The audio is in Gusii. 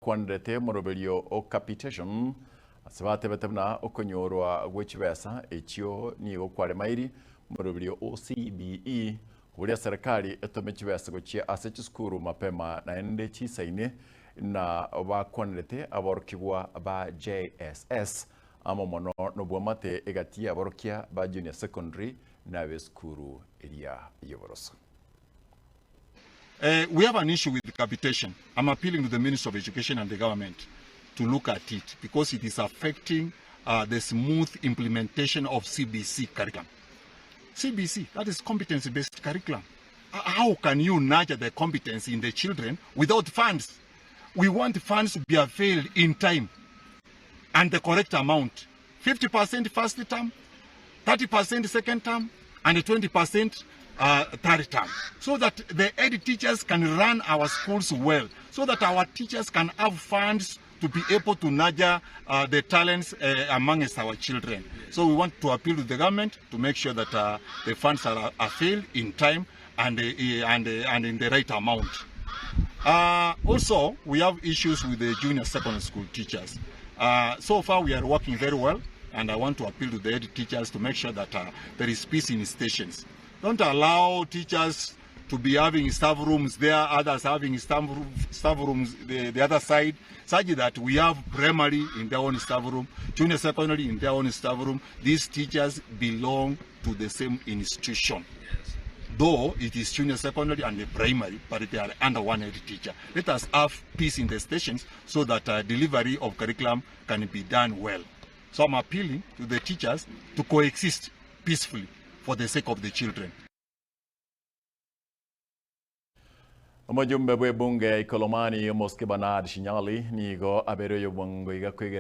Bakwanerete omoroberio o capitation ase batebete buna okonyorwa gwe chibesa echio nigo kwaremairi omoroberio o CBE koboria serikali etome chibesa gochia ase chisukuru mapema naende chisaine na bakwanerete aborokigwa ba JSS amo mono nobwamate egati y'aborokia ba junior secondary na ab'esukuru eria y'oboroso. We have an issue with capitation. I'm appealing to the Ministry of Education and the government to look at it because it is affecting the smooth implementation of CBC curriculum. CBC, that is competency-based curriculum. How can you nurture the competence in the children without funds? We want funds to be availed in time and the correct amount. 50% first term, 30% second term, and 20% third term, so that the head teachers can run our schools well, so that our teachers can have funds to be able to nurture the talents amongst our children. So we want to appeal to the government to make sure that the funds are availed in time and in the right amount. Also, we have issues with the junior secondary school teachers. So far we are working very well, and I want to appeal to the head teachers to make sure that there is peace in stations. Don't allow teachers to be having staff rooms there, others having staff rooms the other side, such that we have primary in their own staff room, junior secondary in their own staff room. These teachers belong to the same institution. Though it is junior secondary and the primary, but they are under one head teacher. Let us have peace in the stations so that delivery of curriculum can be done well. So I'm appealing to the teachers to coexist peacefully for the sake of the children. Omojumbe bw'ebunge ya Ikolomani, Omosike Bernard Shinyali, nigo abeire oyobwango iga kwegera.